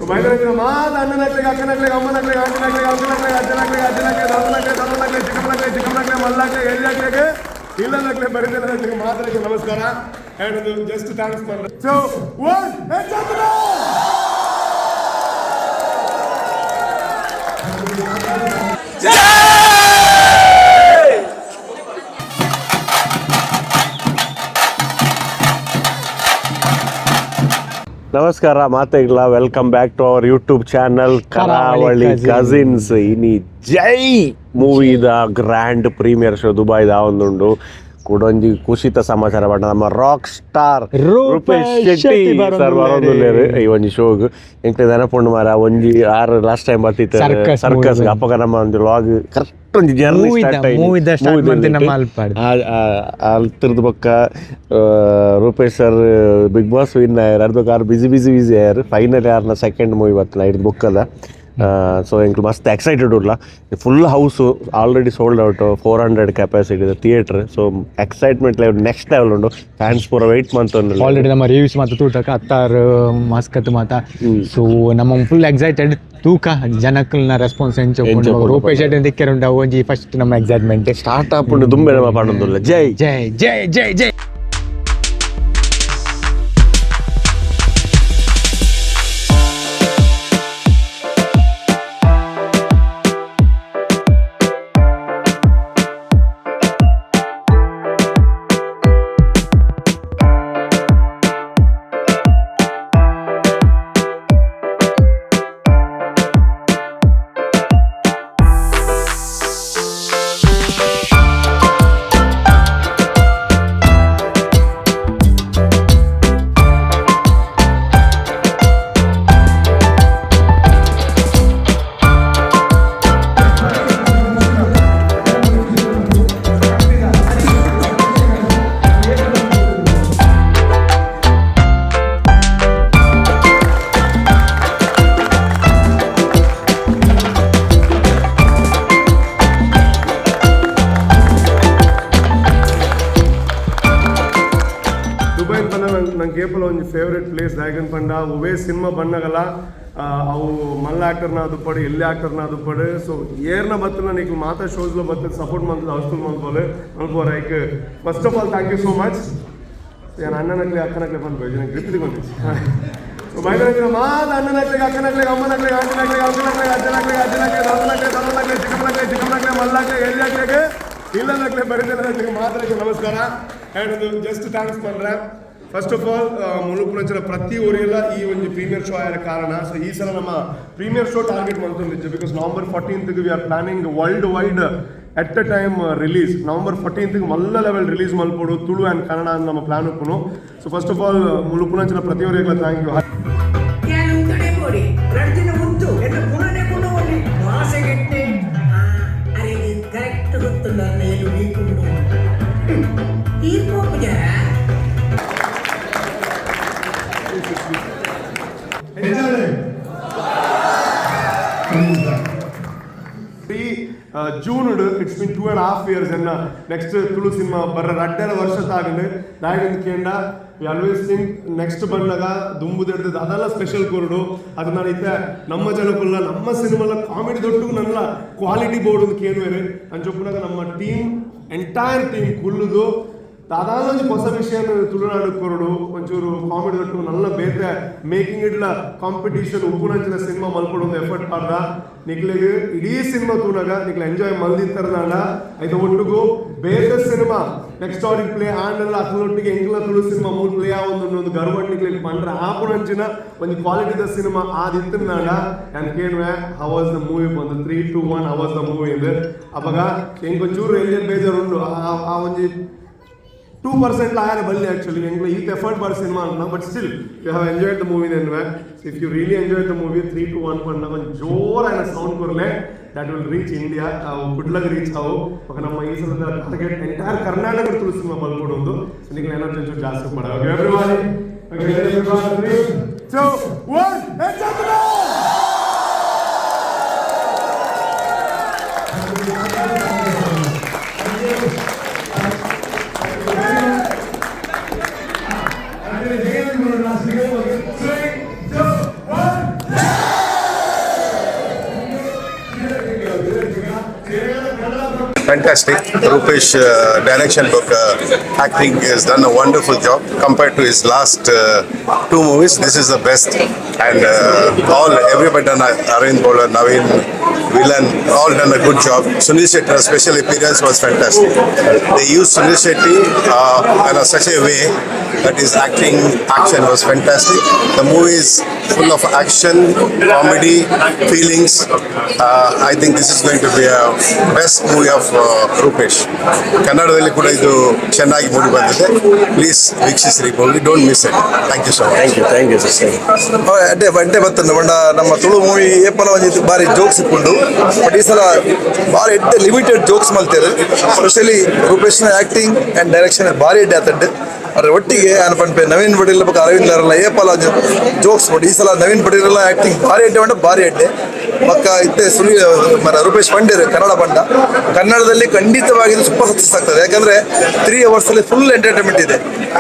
ಬೈದರಂಗಿನ ಮಾತ ಅಣ್ಣನಕ್ಲೆಗ್, ಅಕ್ಕನಕ್ಲೆಗ್, ಅಮ್ಮನಕ್ಲೆಗ್, ಆಂಟಿನಕ್ಲೆಗ್, ಅಂಕಲ್ನಕ್ಲೆಗ್, ಅಜ್ಜನಕ್ಲೆಗ್, ಅಜ್ಜನಕ್ಲೆಗ್, ತಾತನಕ್ಲೆಗ್, ತಮ್ಮನಕ್ಲೆಗ್, ಚಿಕ್ಕಮ್ಮನಕ್ಲೆಗ್, ಚಿಕ್ಕಮ್ಮನಕ್ಲೆಗ್, ಮಲ್ಲಕ್ಲೆಗ್, ಎಲ್ಯಕ್ಲೆಗ್, ಇಲ್ಲನಕ್ಲೆ, ಬರಿದನಕ್ಲೆಗ್ ಮಾತ್ರಕ್ಕೆ ನಮಸ್ಕಾರ ಆ್ಯಂಡ್ ಒಂದು ಜಸ್ಟ್ thanks ಪಂಡ. ಸೊ ಒನ್. ನಮಸ್ಕಾರ ಮಾತೆಗ್ಲ, welcome back to our YouTube channel Karavali cousins. ಇನಿ ಜೈ ಮೂವಿದ ಗ್ರ್ಯಾಂಡ್ ಪ್ರೀಮಿಯರ್ ಶೋ ದುಬೈದ ಒಂದುಂಡು. ಕುಡೊಂಜಿ ಕುಷಿತ ಸಮಾಚಾರ ಪಂಡ ನಮ್ಮ rock star Rupesh Shetty sir ಬರೋದುಲ್ಲೆರ್ ಈ ಒಂಜಿ ಶೋಗ್. ಎಂಕ್ಲೆ ನೆನಪುಂಡು ಮಾರ, ಒಂಜಿ ಆರು ಲಾಸ್ಟ್ ಟೈಮ್ ಬತ್ತಿತ್ತು Circus. Circus. ಅಪ್ಪಗ ನಮ್ಮ ಒಂದು ಲಾಗ್ ಕರೆಕ್ಟ್ ಒಂಜಿ ಜರ್ನಿ. Movie the start ಮಂತಿನ ಮಲ್ಪಡ್. ಅಲ್ತಿರ್ದು ಬೊಕ್ಕ Rupesh sir big boss win ಆಯರ್. ಅರ್ಧ ಆರ್ ಬಿಸಿ ಬಿಸಿ ಬಿಸಿ ಆಯರ್. ಫೈನಲ್ ಯಾರ್ನ ಸೆಕೆಂಡ್ ಮೂವಿ ಬತ್ತಲ ಇರ್ದು ಬೊಕ್ಕದ. ಸೊ ಎಂಕ್ಲು ಮಸ್ತ್ ಎಕ್ಸೈಟೆಡ್ ಉಲ್ಲ. Full house already sold out, 400 capacity theatre. So excitement level next level ಉಂಡು. ಫ್ಯಾನ್ಸ್ ಪೂರ ವೆಯ್ಟ್ ಮಂತೊಂದುಲ್ಲೆರ್. ಆಲ್ರೆಡಿ ನಮ್ಮ ರಿವ್ಯೂಸ್ ಮಾತ ತೂತಕ ಅತ್ತಾರು ಮಸ್ಕತ್ ಮಾತ. ಸೊ ನಮ್ಮ ಫುಲ್ ಎಕ್ಸೈಟೆಡ್. ತೂಕ ಜನಕ್ಕಲ್ನ ರೆಸ್ಪಾನ್ಸ್ ಎಂಚ ಎಂಚ ಉಪ್ಪುಂಡು. ಉಪ್ಪುಂಡು. ರೂಪೇಶ್ ಶೆಟ್ಟಿ ದಿಕ್ಕರೆ ಉಂಡು, ಅವು ಒಂಜಿ ಫಸ್ಟ್ ನಮ್ಮ ಎಕ್ಸೈಟ್ಮೆಂಟ್. ಸ್ಟಾರ್ಟ್ ಆಪುಂಡು ದುಂಬೆ ನಮ್ಮ ಪಂಡೊಂದುಲ್ಲ. ಜೈ! ಜೈ ಜೈ ಜೈ ಜೈ! ದುಬೈ ಪಂಡ ನಂಗೆ ಕೇಪಲ ಒಂಜಿ ಫೇವ್ರೆಟ್ ಪ್ಲೇಸ್. ದಾಯಗನ್ ಪಂಡ ಒವೇ ಸಿನಿಮಾ ಬಣ್ಣಗಲ, ಅವು ಮಲ್ಲ ಆಕ್ಟರ್ನ ದುಪ್ಪಡು, ಎಲ್ಲಿ ಆಕ್ಟರ್ನ ದುಪ್ಪಡು, ಸೊ ಏರ್ನ ಬತ್ತನ ನೀಕು ಮಾತಾ ಶೋಸ್ಲ ಬತ್ತದ ಸಪೋರ್ಟ್ ಮಂತದ ಹೌಸ್ಫುಲ್ ಮಲ್ಪೋಲು ಮಲ್ಪೋರ. ಐಕ್ first of all thank you so much. ಯಾನ್ ಅಣ್ಣನಕ್ಲೆ, ಅಕ್ಕನಕ್ಲೆ ಪನ್ಪೆ, ಗ್ರಿಪ್ ತಿಗೊಂಡು. ಸೊ ಬೈದರಂಗಿನ ಮಾತ ಅಣ್ಣನಕ್ಲೆಗ್, ಅಕ್ಕನಕ್ಲೆಗ್, ಅಮ್ಮನಕ್ಲೆಗ್, ಆಂಟಿನಕ್ಲೆಗ್, ಅಂಕಲ್ನಕ್ಲೆಗ್, ಅಜ್ಜನಕ್ಲೆಗ್, ಅಜ್ಜನಕ್ಲೆಗ್, ತಾತನಕ್ಲೆಗ್, ತಮ್ಮನಕ್ಲೆಗ್, ಚಿಕ್ಕಮ್ಮನಕ್ಲೆಗ್, ಚಿಕ್ಕಮ್ಮನಕ್ಲೆ, ಮಲ್ಲಕ್ಲೆಗ್, ಎಲ್ಯಕ್ಲೆಗ್, ಇಲ್ಲನಕ್ಲೆ, ಬರಿದನಕ್ಲೆಗ್ ಮಾತ್ರಕ್ಕೆ ನಮಸ್ಕಾರ ಆ್ಯಂಡ್ ಒಂದು just thanks ಪಂಡ್ರೆ. First of all ಮುಲುಪುನಂಚಿನ ಪ್ರತಿ ಊರಿಗೆಲ್ಲ ಈ ಒಂದು ಪ್ರೀಮಿಯರ್ ಶೋ ಆದ ಕಾರಣ. ಸೊ ಈ ಸಲ ನಮ್ಮ ಪ್ರೀಮಿಯರ್ ಶೋ ಟಾರ್ಗೆಟ್ ಮಾಡ್ಕೊಂಡಿದ್ದು, because November 14th we are planning world wide at a time release. November 14th ಮಲ್ಲ ಲೆವೆಲ್ ರಿಲೀಸ್ ಮಲ್ಪೊಡು, ತುಳು ಆ್ಯಂಡ್ ಕನ್ನಡ ಅಂತ ನಮ್ಮ ಪ್ಲಾನ್ ಉಪ್ಪುನು. ಸೊ ಫಸ್ಟ್ ಆಫ್ ಆಲ್ ಮುಲುಪುನಂಚಿನ ಪ್ರತಿಯೊರಿಗೆಲ್ಲ thank you. ಯಾನ್ ಉಂತುಡೆ ಬೋಡಿ. ರಡ್ದಿನ ಉಂತು ಎನ್ನ ಪುಣನೆ ಕುಣವಲ್ಲಿ ಆಸೆಗೆಟ್ಟೆ. ಅರೆ, ಕರೆಕ್ಟ್ ಗೊತ್ತುಂಡು ಅನ್ನ ಎಲ್ಲಿ ವೀಕ್ ಉಂಡು. ತೀರ್ಪು ಜರ. ಈ June, it's been 2.5 years. ಎನ್ನ ನೆಕ್ಸ್ಟ್ ತುಳು ಸಿನಿಮಾ ಬರ್ರ ರಡ್ಡರ ವರ್ಷ ತಾಗಂಡು. ನಾಯಕನ ಕೇಂಡ we always think next ಬಂದಾಗ ದುಂಬುದೆಡ್ದು ಅದೆಲ್ಲ ಸ್ಪೆಷಲ್ ಕೊರಡು. ಅದನ್ನ ಇತ್ತೆ ನಮ್ಮ ಜನಕ್ಕಲ್ಲ ನಮ್ಮ ಸಿನಿಮಾಲ ಕಾಮಿಡಿ ದೊಡ್ಡ ನನ್ನ ಕ್ವಾಲಿಟಿ ಬೋರ್ಡ್ ಒಂದು ಕೇಳುವೆರು. ಅಂಚೊಪ್ಪುನಾಗ ನಮ್ಮ ಟೀಮ್, ಎಂಟೈರ್ ಟೀಮ್ ಕುಲ್ಲುದು ದಾದಾಲೊಂಜಿ ಹೊಸ ವಿಷಯ ತುಳುನಾಡು ಕೊರಡು, ಒಂಚೂರು ಕಾಮಿಡಿ ದೊಟ್ಟು ನಲ್ಲ ಬೇತೆ ಮೇಕಿಂಗ್ ಇಡ್ಲ ಕಾಂಪಿಟೇಷನ್ ಉಪ್ಪುನಂಚಿನ ಸಿನಿಮಾ ಮಲ್ಪಡು ಒಂದು ಎಫರ್ಟ್ ಪಾಡ್ದ. ನಿಕ್ಲೆಗ್ ಇಡೀ ಸಿನಿಮಾ ತೂನಾಗ ನಿಕ್ಲೆ ಎಂಜಾಯ್ ಮಲ್ದಿತ್ತರ್ದಾಂಡ, ಐತ ಒಟ್ಟುಗು ಬೇತೆ ಸಿನಿಮಾ ನೆಕ್ಸ್ಟ್ ಆಡಿಟ್ ಪ್ಲೇ ಆಂಡಲ್ಲ ಅಕ್ಲೊಟ್ಟಿಗೆ ಎಂಗ್ಲ ತುಳು ಸಿನಿಮಾ ಮೂರು ಪ್ಲೇ ಆವೊಂದು ಒಂದು ಗರ್ವಡ್ ನಿಕ್ಲೆಗ್ ಪಂಡ್ರೆ ಆಪುನಂಚಿನ ಒಂಜಿ ಕ್ವಾಲಿಟಿದ ಸಿನಿಮಾ ಆದಿತ್ತಿನಾಂಡ ನಾನು ಕೇಳುವೆ, how was the movie ಬಂದು. 3, 2, 1, how was the movie ಇಂದು. ಅಪಗ ಎಂಕೊಂಚೂರು ಎಲ್ಲಿ ಬೇಜಾರುಂಡು, ಆ ಒಂಜಿ 2% ಆಯರ ಬಲ್ಲಿ. ಆಕ್ಚುಲಿ ಎಂಗ್ಲ ಈತ್ ಎಫರ್ಟ್ ಬಾರ್ ಸಿನಿಮಾ ಅಂತ, but still you have enjoyed the movie ಎನ್ವೆ. If you really enjoyed the movie, 3, 2, 1 ಪಂಡ ಒಂದು ಜೋರಾದ ಸೌಂಡ್ ಕೊರ್ಲೆ. That will reach India, ಕುಡ್ಲಗ್ ರೀಚ್ ಅವು. ఒక ನಮ್ಮ ಈ ಸಲದ target entire Karnataka Tulu cinema ಬಲ್ಕೊಡು ಒಂದು. ಸೊ ನಿಂಗೆ ಎನರ್ಜಿ ಒಂಚೂರು ಜಾಸ್ತಿ ಮಾಡ. Everybody, 3, 2, 1. 3, 2, 1. Fantastic. Rupesh direction book acting has done a wonderful job compared to his last two movies. This is the best, and all everybody done. Arvind Bowler, Naveen, villain, all done a good job. Sunil Shetty special appearance was fantastic. They used Sunil Shetty in a such a way that his acting action was fantastic. The movie is full of action, comedy, feelings. I think this is going to be a best movie of Rupesh. ಕನ್ನಡದಲ್ಲಿ ಕೂಡ ಇದು ಚೆನ್ನಾಗಿ ಮೂಡಿ ಬಂದಿದೆ. Please ವೀಕ್ಷಿಸ್ರಿ movie, don't miss it. Thank you so much. Thank you, thank you sir. ಎಡ್ಡೆ ಎಡ್ಡೆ ಬತ್ತಂದ ಬಣ್ಣ ನಮ್ಮ Tulu movie ಏಪಲ ಒಂಜಿ ಬಾರಿ ಜೋಕ್ಸ್ ಇಪ್ಪುಂಡು. ಬಟ್ ಈ ಸಲ ಬಾರಿ ಎಡ್ಡೆ ಲಿಮಿಟೆಡ್ ಜೋಕ್ಸ್ ಮಲ್ತೇರು. ಸ್ಪೆಷಲಿ ರೂಪೇಶ್ನ acting and direction ಬಾರಿ ಎಡ್ಡೆ ಆತಂಡು. ಅದ್ರ ಒಟ್ಟಿಗೆ ಆನ್ ಪನ್ಪೆ ನವೀನ್ ಪಟೇಲ್ ಬೊಕ್ಕ ಅರವಿಂದ್ ಅರಲ್ಲ ಏಪಲ ಜೋಕ್ಸ್ ಉಂಟು. ಈ ಸಲ ನವೀನ್ ಪಟೇಲ್ ಆಕ್ಟಿಂಗ್ ಬಾರಿ ಎಡ್ಡೆ ಉಂಟು, ಬಾರಿ ಎಡ್ಡೆ. ಬೊಕ್ಕ ಇತ್ತೆ ಸುನಿ ಮರ ರೂಪೇಶ್ ಪಂಡೇರ್ ಕನ್ನಡ ಪಂಡ ಕನ್ನಡದಲ್ಲಿ ಖಂಡಿತವಾಗಿ ಇದು ಸೂಪರ್ ಸಕ್ಸಸ್ ಆಗ್ತದೆ. ಯಾಕಂದ್ರೆ 3 ಅವರ್ಸ್ ಅಲ್ಲಿ ಫುಲ್ ಎಂಟರ್ಟೈನ್ಮೆಂಟ್ ಇದೆ.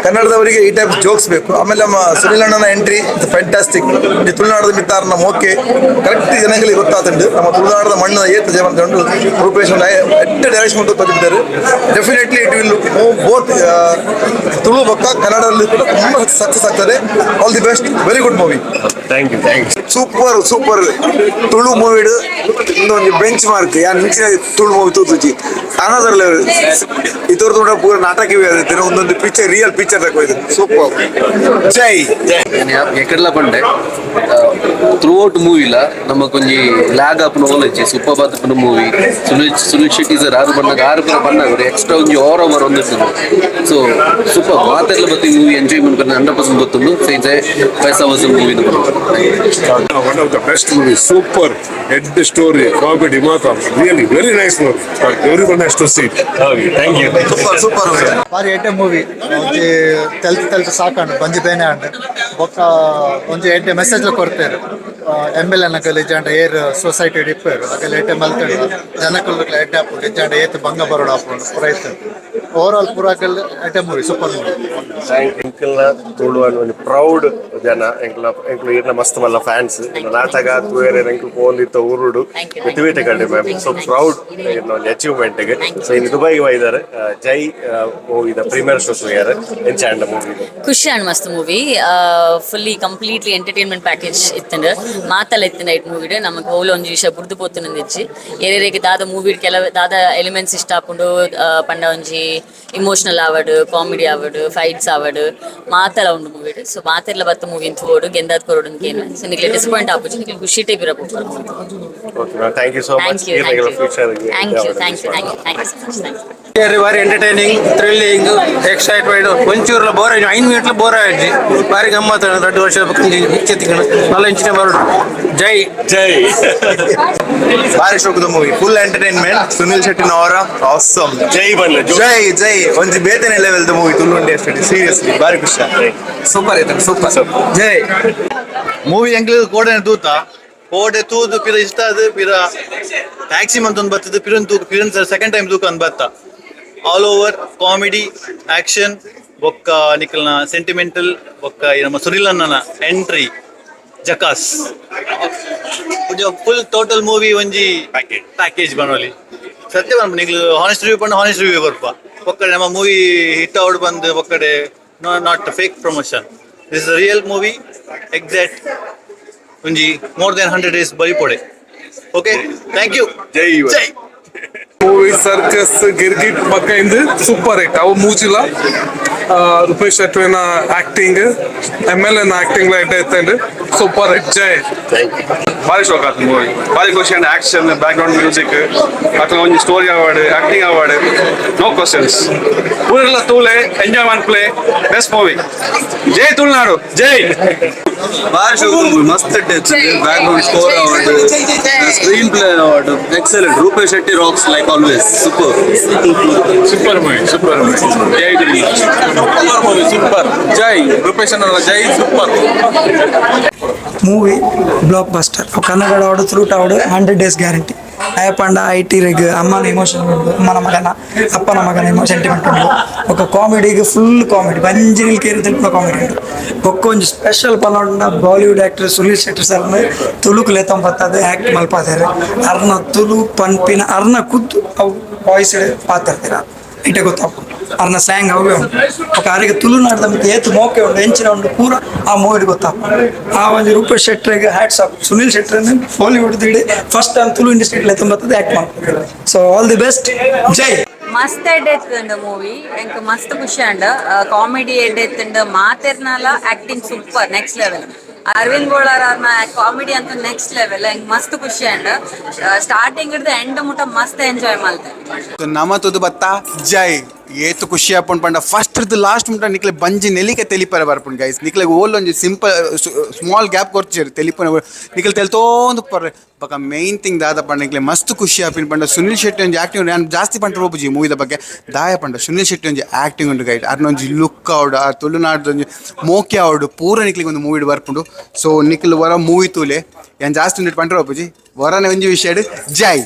ಕನ್ನಡದವರಿಗೆ ಈ ಟೈಪ್ ಜೋಕ್ಸ್ ಬೇಕು. ಆಮೇಲೆ ನಮ್ಮ ಸುನಿಲ್ ಅಣ್ಣನ ಎಂಟ್ರಿ ಫ್ಯಾಂಟಾಸ್ಟಿಕ್. ತುಳುನಾಡದ ಮಿತ್ತಾರನ ಮೋಕೆ ಕರೆಕ್ಟ್ ಜನಗಳಿಗೆ ಗೊತ್ತಾತುಂಡು. ನಮ್ಮ ತುಳುನಾಡದ ಮಣ್ಣಿನ ಏತ್ ಜೀವಂತ ಉಂಟು. ರೂಪೇಶ್ ಎಡ್ಡೆ ಡೈರೆಕ್ಷನ್ ಕೊಟ್ಟಿದ್ದಾರೆ. Definitely it will move both Tulu ಬೊಕ್ಕ ಕನ್ನಡದಲ್ಲಿ ಕೂಡ ತುಂಬ ಸಕ್ಸಸ್ ಆಗ್ತದೆ. All the best, very good movie. Thank you, thank you. Super, super. Tulu ಮೂವಿಡ್ ಇಂದೊಂಜಿ bench mark. ಯಾನ್ ಮಿಂಚಿನ ತುಳು ಮೂವಿ ತೂತುಜಿ. ಅನದರ್ ಲೆವೆಲ್ ಇದರದ್ದು. ಪೂರ ನಾಟಕ ಒಂದೊಂದು picture, real picture ತಕೋ. ಸೂಪರ್, ಜೈ. ಎಕಡ್ಲ ಪಂಡೆ ಥ್ರೂ ಔಟ್ ಮೂವಿಲ ನಮ್ಮ ಒಂಜಿ ಲ್ಯಾಗ್ ಆಪುನ ಓಲಜ್ಜಿ. ಸೂಪರ್ ಬಾತ್ ಮೂವಿ. ಸುನಿಲ್ ಸುನಿಲ್ ಶೆಟ್ಟಿ ಸರ್ ಆರು ಬಣ್ಣಗ ಆರು ಪುರ ಬಣ್ಣಗ ಎಕ್ಸ್ಟ್ರಾ ಒಂಜಿ ಓವರ್ ಓವರ್ ಒಂದು. So super. ಮಾತೆಲ್ಲ ಬತ್ತಿ ಮೂವಿ ಎಂಜಾಯ್ ಮಾಡ್ಕೊಂಡು 100% ಗೊತ್ತುಂಡು. ಸೈಜೆ ಪೈಸಾ ವಸೂಲ್ movie. One of the best movie, super head story, comedy ಮಾತ್ರ. Really very nice movie. Everyone has to see. Okay, thank you. Super, super. ಬಾರಿ ಎಡ್ಡೆ ಮೂವಿ. ಒಂಜಿ ತೆಲ್ತ್ ತೆಲ್ತ್ ಸಾಕಂಡು, ಬಂಜಿ ಬೇನೆ ಅಂಡ್. ಬೊಕ್ಕ ಒಂಜಿ ಎಡ್ಡೆ ಮೆಸೇಜ್ ಕೊಡ್ತೇರು. ಎಮ್ ಎಲ್ ಎನ್ ಇಜ್ಜಾಂಡ ಏರ್ ಸೊಸೈಟಿ ಇಪ್ಪೇರು ಅಗಲ್ ಎಡ್ಡೆ ಮಲ್ತಂಡ ಜನಕುಲು ಎಡ್ಡೆ ಆಪುಂಡು, ಇಜ್ಜಾಂಡ ಏತ್ ಬಂಗ ಬರೋಡು ಆಪುಂಡು ಪೂರ ಇತ್ತು. ಓವರ್ ಆಲ್ ಪೂರ ಅಗಲ್ ಎಡ್ಡೆ movie, super movie. ಎಂಕಲ್ನ ತುಳುವನ್ ಒಂಜಿ ಪ್ರೌಡ್ ಜನ. ಎಂಕ್ಲ ಎಂಕ್ಲು ಈರ್ನ ಮಸ್ತ್ ಮಲ್ಲ ಫ್ಯಾನ್ಸ್. ನಾಟಕ ತೂಯರೆ ಎಂಕ್ಲು ಪೋಂದಿತ್ತ ಊರುಡು ಮಿತಿವೇಟೆ ಕಡೆ ma'am. So proud ಈರ್ನ ಒಂಜಿ ಅಚೀವ್ಮೆಂಟ್. ಸೊ ಇನ್ನು ದುಬೈಗೆ ಬೈದಾರೆ, ಜೈ ಮೂವಿದ ಪ್ರೀಮಿಯರ್ ಶೋ ತೂಯರೆ, ಎಂಚ ಆಂಡ ಮೂವಿ? ಖುಷಿ ಆಂಡ್ ಮಸ್ತ್ movie. Fully completely entertainment package ಇತ್ತಂಡ್. ಮಾತಲ್ಲ ಇತ್ತಿನ it ಮೂವಿಡ್ ನಮಗೆ ಹೋಲ್ ಒಂಜಿ ವಿಷಯ ಬುಡ್ದು ಪೋತುನಂದಿಜ್ಜಿ. ಏರೇರಿಗೆ ದಾದ ಮೂವಿ ಕೆಲವು ದಾದ ಎಲಿಮೆಂಟ್ಸ್ ಇಷ್ಟ ಆಪುಂಡು ಪಂಡ ಒಂಜಿ ಇಮೋಷನಲ್ ಆವಡ್, ಕಾಮಿಡಿ ಆವಡ್, ಫೈಟ್ಸ್ ಆವಡ್, ಮಾತೆಲ್ಲ ಉಂಡು ಮೂವಿಡ್. ಸೊ ಮಾತೆಲ್ಲ ಬತ್ತ ಮೂವಿ ತೋಡು ಗೆಂದಾದ್ ಕೊರಡು ಕೇನು. ಸೊ ನಿಕ್ಲೆ ಡಿಸಪಾಯಿಂಟ್ ಆಪುಜಿ, ನಿಕ್ಲೆ ಖುಷಿ ಟೈಪ್ ಇರಬೇಕು. Okay ma'am, thank you so thank much. You, thank you. Future. Thank you, thank you, thank you, thank you so much, thank you. ಬಾರಿ entertaining, thrilling, excitement. ಒಂಚೂರ್ಲ bore 5 ಮಿನಿಟ್ಲ bore ಆಯ್ತು. ಬಾರಿ ಗಮ್ಮತ್. 2 ವರ್ಷ ತಿಂಗಳು ನಲ್ಲ ಇಂಚಿನ ಬರೋಡು. ಜೈ. ಜೈ. ಬಾರಿ ಶೋಕದ movie, full entertainment. Sunil ಶೆಟ್ಟಿನ ಅವರ awesome. ಜೈ ಬನ್ನಿ. ಜೈ ಜೈ. ಒಂಜಿ ಬೇತನೆ level the movie Tulu industry. Seriously ಬಾರಿ ಖುಷಿ. ಸೂಪರ್ ಐತೆ, ಸೂಪರ್. ಜೈ. ಮೂವಿ ಎಂಕ್ಲು ಕೋಡೆ ತೂತ, ಕೋಡೆ ತೂದು ಪಿರ ಇಷ್ಟ ಅದು. ಪಿರ ಟ್ಯಾಕ್ಸಿ ಮಂತೊಂದು ಬರ್ತದೆ, ಪಿರನ್ ತೂಕ ಪಿರನ್ ಸೆಕೆಂಡ್ ಟೈಮ್ ತೂಕ ಅಂದ್ ಬತ್ತ. All over comedy, action ಬೊಕ್ಕ ನಿಕಲ್ನ ಸೆಂಟಿಮೆಂಟಲ್ ಬೊಕ್ಕ ಈ ನಮ್ಮ ಸುನಿಲ್ ಅಣ್ಣನ ಎಂಟ್ರಿ ಜಕಾಸ್. Full total movie ಒಂಜಿ ಪ್ಯಾಕೇಜ್ ಬನೋಲಿ. ಸತ್ಯ ಪನ್ಪ ನಿಕ್ಲು ಹಾನೆಸ್ಟ್ ರಿವ್ಯೂ ಪಂಡ ಹಾನೆಸ್ಟ್ ರಿವ್ಯೂ ಬರ್ಪ. ಒಕ್ಕಡೆ ನಮ್ಮ movie hit out ಬಂದು ಒಕ್ಕಡೆ. Not fake promotion, this real movie. Exact ಒಂಜಿ ಮೋರ್ ದೆನ್ 100 ಡೇಸ್ ಬರಿಪೊಡೆ. Okay, thank you. Jai. Jai. Movie circus Girgit ಪಕ್ಕ ಇಂದು ಸೂಪರ್ ಹಿಟ್. ಅವು ಮೂಜಿಲ Rupesh ಶೆಟ್ಟಿನ acting, M L N acting light ಐತಂಡ್. Super hit, Jai. Thank you. ಭಾರಿ ಶೋಕ್ ಆಯ್ತು movie. ಭಾರಿ ಖುಷಿ and action, back ground music ಅಥವಾ ಒಂಜಿ story award, acting award, no questions. ಊರೆಲ್ಲ ತೂಲೆ, enjoy one play best movie. Jai Tulunadu, Jai. ಬಾರಿ ಶೋಕ್ movie, ಮಸ್ತ್ touch. Back ground score award, screen play award, excellent. Rupesh Shetty rocks like always, super. Super movie, super movie. Jai. Super movie, super. Jai Rupesh ಅಣ್ಣ ಜೈ, super. Movie block buster. Kannada ಆವಡು, ತುಳುಟ್ ಆವಡು, 100 days guarantee. ಪಂಡ I T ರೆಗ್ ಅಮ್ಮನ emotion ಉಂಡು, ಅಮ್ಮನ ಮಗನ ಅಪ್ಪನ ಮಗನ emo sentiment ಉಂಡು. ಬೊಕ್ಕ ಕಾಮಿಡಿಗೆ ಫುಲ್ ಕಾಮಿಡಿ, ಬಂಜಿನಿಲ್ ಕೇರಿ ತಿನ್ಪುನ ಕಾಮಿಡಿ ಉಂಡು. ಬೊಕ್ಕ ಒಂಜಿ ಸ್ಪೆಷಲ್ ಪನೊಂಡ Bollywood actor Sunil Shetty sir ತುಳುಕು ಲೇತೊಂಬತ್ತದು ಆ್ಯಕ್ಟ್ ಮಲ್ಪಾದೆರ್. ಅರ್ನ ತುಳು ಪನ್ಪಿನ ಅರ್ನ ಖುದ್ದು ಅವು. Voice ಪಾತೆರ್ತೀರ ಇಟ್ಟೆ ಗೊತ್ತಾಪುಂಡು ಅರ್ನ ಸ್ಲ್ಯಾಂಗ್ ಅವೇ ಉಂಟು. ఒక ಆರಿಗೆ ತುಳುನಾಡ್ದ ಮಿತ್ತ್ ಏತ್ ಮೋಕೆ ಉಂಡು, ಎಂಚಿನ ಉಂಡು ಪೂರ ಆ ಮೂವಿಡ್ ಗೊತ್ತಾಪುಂಡು. ಆ ಒಂಜಿ ರೂಪೇಶ್ ಶೆಟ್ಟರ್ಗ್ ಹ್ಯಾಟ್ಸ್ ಆಫ್. ಸುನಿಲ್ ಶೆಟ್ಟರ್ನ ಬಾಲಿವುಡ್ ದಿಡಿ first time Tulu industry ಲೆತ್ತೊಂಬತ್ತದ act ಮಾಡ್ತಾರೆ. So all the best, Jai. ಮಸ್ತ್ ಎಡ್ಡೆ ಇತ್ತುಂಡು ಮೂವಿ, ಎಂಕ್ ಮಸ್ತ್ ಖುಷಿ ಅಂಡ್. ಕಾಮಿಡಿ ಎಡ್ಡೆ ಇತ್ತುಂಡು, ಮಾತೆರ್ನಾಲ acting super, next level. Aravind Bolar ಅವ್ರನ್ನ ಕಾಮಿಡಿ ಅಂತ ನೆಕ್ಸ್ಟ್ ಲೆವೆಲ್. ಎಂಕ್ ಮಸ್ತ್ ಖುಷಿ ಅಂಡ್. ಸ್ಟಾರ್ಟಿಂಗ್ ಹಿಡ್ದು ಎಂಡ್ ಮುಟ ಮಸ್ತ್ ಎಂಜಾಯ್ ಮಲ್ತೆ. ನಮ ತುದು ಬತ್ತ ಜೈ ಏತು ಖುಷಿ ಆಪುಂಡು ಪಂಡ ಫಸ್ಟ್ ಲಾಸ್ಟ್ ಮುಟ ನಿಕ್ಲೆ ಬಂಜಿ ನೆಲಿಕೆ ತೆಲಿಪರೆ ಬರ್ಪುಂಡು ಗೈಸ್. ನಿಕ್ಲೆ ಓಲ್ ಒಂಜಿ simple small gap ಕೊರ್ಚೇರು ತೆಲಿಪುನ ನಿಕ್ಲೆ ತೆಲ್ತೋಂದು ಪರ್ರೆ. ಬೊಕ ಮೇನ್ ಥಿಂಗ್ ದಾದ ಪಂಡ ನಿಕ್ಲೆ ಮಸ್ತ್ ಖುಷಿ ಆಪಿನ ಪಂಡ ಸುನಿಲ್ ಶೆಟ್ಟಿ ಒಂಜಿ ಆಕ್ಟಿಂಗ್. ನಾನು ಜಾಸ್ತಿ ಪಂಡ ಪೋಪುಜಿ ಮೂವಿದ ಬಗ್ಗೆ. ದಾಯ ಪಂಡ ಸುನಿಲ್ ಶೆಟ್ಟಿ ಒಂಜಿ ಆಕ್ಟಿಂಗ್ ಉಂಡು ಗೈಡ್. ಅರ್ನ ಒಂಜಿ ಲುಕ್ ಆವಡ್, ಆ ತುಳುನಾಡ್ದ ಒಂಜಿ ಮೋಕೆ ಆವಡ್, ಪೂರ ನಿಕ್ಲೆಗ್ ಒಂದು ಮೂವಿಡ್ ಬರ್ಪುಂಡು. ಸೊ ನಿಕ್ಲು ವರ ಮೂವಿ ತೂಲೆ. ಏನ್ ಜಾಸ್ತಿ ಉಂಡು ಪಂಡ್ರೆ ಪೋಪುಜಿ. ವರನೆ ಒಂಜಿ ವಿಷಯ, ಜೈ.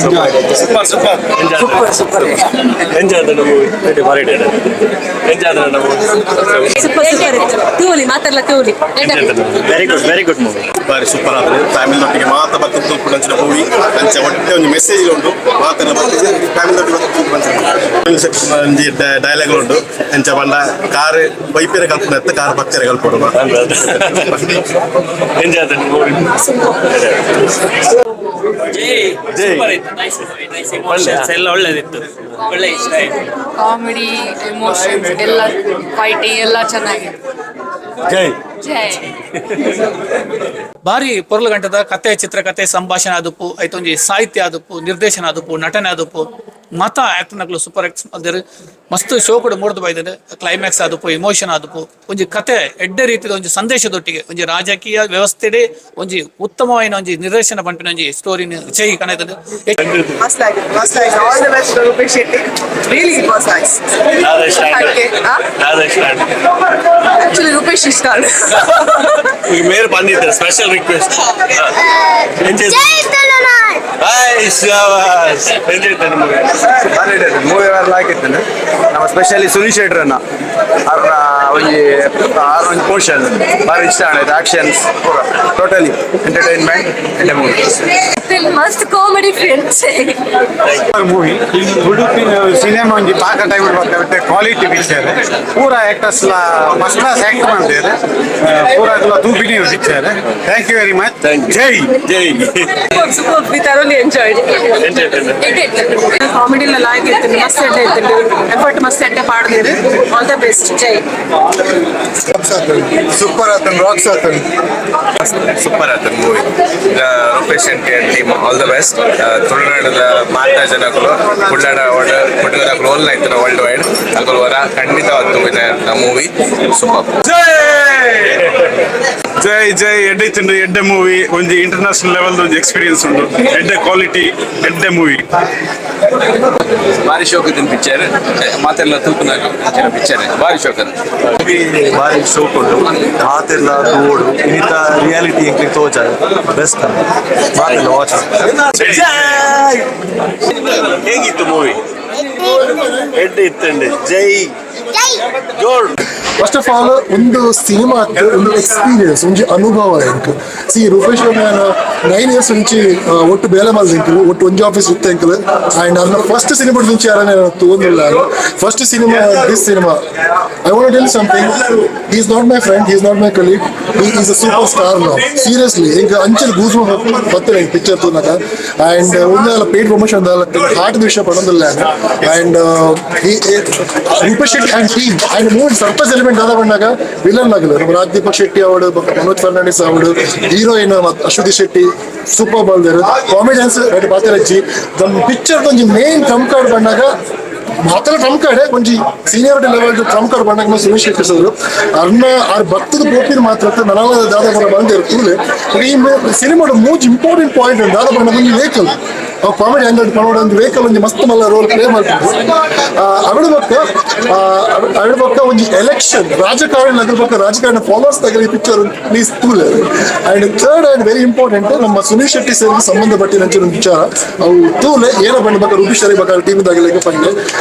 Super super. Super super. Super super ಇತ್ತು. ತೂಲಿ ಮಾತಾಡ್ಲ ತೂಲಿ. Very good, very good movie. ಬಾರಿ ಸೂಪರ್ ಆದರೆ ಫ್ಯಾಮಿಲಿ ಒಟ್ಟಿಗೆ ಮಾತ ಬತ್ತು ತೂಪುನಂಚಿನ ಮೂವಿ. ಅಂಚ ಒಟ್ಟೆ ಒಂದು ಮೆಸೇಜ್ ಉಂಟು. ಮಾತೆಲ್ಲ ಬತ್ತಿದೆ ಫ್ಯಾಮಿಲಿ ಒಟ್ಟಿಗೆ ಬತ್ತು ತೂಪುನಂಚಿನ ಒಂಜಿ ಡೈಲಾಗ್ ಉಂಟು. ಅಂಚ ಪಂಡ ಕಾರ್ ಬೈಪೇರೆ ಕಲ್ಪುನ, ಕಾರ್ ಬತ್ತೆರೆ ಕಲ್ಪೊಡು. ಎಮೋಷನ್ಸ್ ಎಲ್ಲ ಒಳ್ಳೇದಿತ್ತು, ಒಳ್ಳೆ ಇಷ್ಟ ಆಯ್ತು. ಕಾಮಿಡಿ, ಎಮೋಷನ್ಸ್ ಎಲ್ಲ, ಫೈಟಿಂಗ್ ಎಲ್ಲ ಚೆನ್ನಾಗಿತ್ತು. ಜೈ. ಜೈ. ಬಾರಿ ಪೊರ್ಲು ಗಂಟದ ಕತೆ, ಚಿತ್ರಕಥೆ, ಸಂಭಾಷಣೆ ಆದುಪ್ಪು, ಐತೊಂಜಿ ಸಾಹಿತ್ಯ ಆದುಪ್ಪು, ನಿರ್ದೇಶನ ಆದುಪ್ಪು, ನಟನೆ ಆದುಪ್ಪು, ಮತ ಆಕ್ಟರ್ನಕ್ಲು ಸೂಪರ್ ಆಕ್ಟ್ಸ್ ಮಲ್ದೆರ್. ಮಸ್ತ್ ಶೋಕುಡು ಮೂಡ್ದು ಬೈದೆರ್. ಕ್ಲೈಮ್ಯಾಕ್ಸ್ ಆದುಪ್ಪು, ಇಮೋಷನ್ ಆದುಪ್ಪು, ಒಂಜಿ ಕತೆ ಎಡ್ಡೆ ರೀತಿದ ಒಂಜಿ ಸಂದೇಶದೊಟ್ಟಿಗೆ ಒಂಜಿ ರಾಜಕೀಯ ವ್ಯವಸ್ಥೆಡೆ ಒಂಜಿ ಉತ್ತಮವಾಯಿನ ಒಂಜಿ ನಿರ್ದೇಶನ ಪನ್ಪಿನ ಒಂಜಿ ಸ್ಟೋರಿನ ಜೈ ಕಣೈತಂಡ್. ಮಸ್ತ್ ಆಗಿದೆ, ಮಸ್ತ್ ಆಗಿದೆ. All the best Rupesh Shetty, really it was nice. Actually Rupesh ಇಷ್ಟ. ಮೇರ್ ಬಂದಿದ್ದಾರೆ, ಸ್ಪೆಷಲ್ ರಿಕ್ವೆಸ್ಟ್. ಹಾಯ್ ಶಾಬಾಸ್. Movie movie like ಇತ್ತು. ನಮ್ಮ ಸ್ಪೆಷಲಿ ಸುನೀಲ್ ಶೆಟ್ಟರನ್ನ ಅವ್ರನ್ನ ಒಂಜಿ ಆರ್ ಒಂಜಿ ಪೋರ್ಷನ್ ಬಾರಿ ಇಷ್ಟ ಆಯ್ತು. ಆಕ್ಷನ್ಸ್ ಪೂರ totally entertainment and movie. ಮಸ್ತ್ comedy friends. Movie Udupi cinema ಒಂಜಿ ಪಾಕ ಟೈಮ್ ಬರ್ತಾ ಕ್ವಾಲಿಟಿ ಪಿಕ್ಚರ್. ಪೂರ actors first class act ಮಾಡ್ತಾರೆ. ಪೂರ ತೂಪಿನಿ picture. Thank you very much. Jai. Jai. Super, we thoroughly enjoyed. Comedy like ಇತ್ತು, ಮಸ್ತ್ ಎಡ್ಡೆ ಇತ್ತು. ಎಫರ್ಟ್ ಮಸ್ತ್ ಎಡ್ಡೆ ಪಾಡ್ದಿರು. All the best, Jai. Super ಆತನ್, racks ಆತನ್. ಸೂಪರ್ ಆತನ್ movie. Rupesh Shetty and team all the best. ತುಳುನಾಡದ ಮಾತಾ ಜನಗಳು ಕುಡ್ಲಾಡ ಕುಡ್ಲದ ರೋಲ್ ಆಯ್ತು ವರ್ಲ್ಡ್ ವೈಡ್. ಅಕುಲು ವರ ಖಂಡಿತವಾದ ಮೂವಿ ಸೂಪರ್. ಜೈ ಜೈ. ಎಡ್ಡೆ ತಿಂಡು, ಎಡ್ಡೆ ಮೂವಿ. ಒಂಜಿ ಇಂಟರ್ನ್ಯಾಷನಲ್ ಲೆವೆಲ್ ಒಂಜಿ ಎಕ್ಸ್ಪೀರಿಯನ್ಸ್ ಉಂಟು. ಎಡ್ಡೆ ಕ್ವಾಲಿಟಿ, ಎಡ್ಡೆ ಮೂವಿ. ಬಾರಿ ಶೋಕ್ ಇತ್ತಿನ ಪಿಕ್ಚರ್. ಮಾತೆಲ್ಲ ತೂಪುನಾಗ ಪಿಕ್ಚರ್ ಬಾರಿ ಶೋಕ್ ಅದು. ಬಾರಿ ಶೋಕ್ ಉಂಟು. ಮಾತೆಲ್ಲ ತೂವೊಡು. ಇನ್ನಿತ ರಿಯಾಲಿಟಿ ಎಂಕ್ಲೆಗ್ ತೋಜ ಬೆಸ್ಟ್. ಮಾತೆಲ್ಲ ವಾಚ್. ಹೇಗಿತ್ತು ಮೂವಿ? ಎಡ್ಡೆ ಇತ್ತಂಡೆ. ಜೈ ಜೋಡ್. First of all ಒಂದು ಸಿನಿಮಾ ಒಂದು ಎಕ್ಸ್ಪೀರಿಯನ್ಸ್, ಒಂಜಿ ಅನುಭವ ಎಂಕ್. ಸಿ, ರೂಪೇಶ್ 9 ಇಯರ್ಸ್ ಒಂಚಿ ಒಟ್ಟು ಬೇಲೆ ಮಲ್ದಿಂಕಲು, ಒಟ್ಟು ಒಂಜಿ ಆಫೀಸ್ ಇತ್ತು ಎಂಕಲ್. ಅಂಡ್ ಅನ್ನ ಫಸ್ಟ್ ಸಿನಿಮಾ నుంచి ಯಾರನ್ನ ತೂವೊಂದಿಲ್ಲ. First cinema this cinema. I want tell something. He is not my friend, he is not my colleague, he is a super star now. Seriously, ಎಂಕ್ ಅಂಚಲ್ ಗೂಸ್ ಬತ್ತಲೆ ಪಿಕ್ಚರ್ ತೂನಗ. ಅಂಡ್ ಒಂದಲ್ಲ paid promotion heart ವಿಷಯ ಪಡೊಂದಿಲ್ಲ. And Rupesh Shetty and team and more surprise element ದಾದ ಬಂದಾಗ villain ಆಗಲ್ಲ. ನಮ್ಮ ರಾಜ್ ದೀಪಕ್ ಶೆಟ್ಟಿ ಅವಳು, ಮನೋಜ್ ಫರ್ನಾಂಡಿಸ್ ಅವಳು, ಹೀರೋಯಿನ್ ಅಶ್ವತಿ ಶೆಟ್ಟಿ ಸೂಪರ್ ಬಲ್ದೇರು. ಕಾಮಿಡಿಯನ್ಸ್ ರೆಡ್ ಪಾತಿರಜ್ಜಿ. ನಮ್ಮ ಪಿಕ್ಚರ್ ಒಂಜಿ main Trump card ಬಂದಾಗ, ಮಾತ್ರ ಟ್ರಂಪ್ ಕಾರ್ಡ್, ಒಂಜಿ seniority level Trump card ಬಂದಾಗ ಸುರೇಶ್ ಶೆಟ್ಟಿ ಸರ್ ಅರ್ನ ಆರ್ ಭಕ್ತದ ಪೋಪಿನ ಮಾತ್ರ ನನಲ ದಾದ ಬರ ಬಂದಿರು ತೂಲೆ. ಈ ಸಿನಿಮಾದ ಮೂಜಿ ಇಂಪಾರ್ಟೆಂಟ್ ಪಾಯಿಂಟ್ ದಾದ ಬಂದಾಗ ಒಂಜಿ vehicle comedy angle ಪನೋಡ ಒಂದು ವೆಹಿಕಲ್ ಒಂಜಿ ಮಸ್ತ್ ಮಲ್ಲ ರೋಲ್ ಪ್ಲೇ ಮಾಡ್ತಿದ್ರು. ಅವಿಡ ಬೊಕ್ಕ ಒಂಜಿ ಎಲೆಕ್ಷನ್ ರಾಜಕಾರಣ ಅದ್ರ ಬೊಕ್ಕ ರಾಜಕಾರಣ ಫಾಲೋವರ್ಸ್ ತಗಲಿ ಪಿಕ್ಚರ್ ಪ್ಲೀಸ್ ತೂಲೆ. And third and very important, ನಮ್ಮ ಸುನೀಲ್ ಶೆಟ್ಟಿ ಸರ್ ಸಂಬಂಧಪಟ್ಟಿನ ಒಂದು ವಿಚಾರ. ಅವು ತೂಲೆ ಏನ ಬಣ್ಣ ಬಕ್ಕ ರೂಪೇಶ್ ಶೆಟ್ಟಿ ಬಕ್ಕ team ದಾಗಲಿಕ್ಕೆ Pande.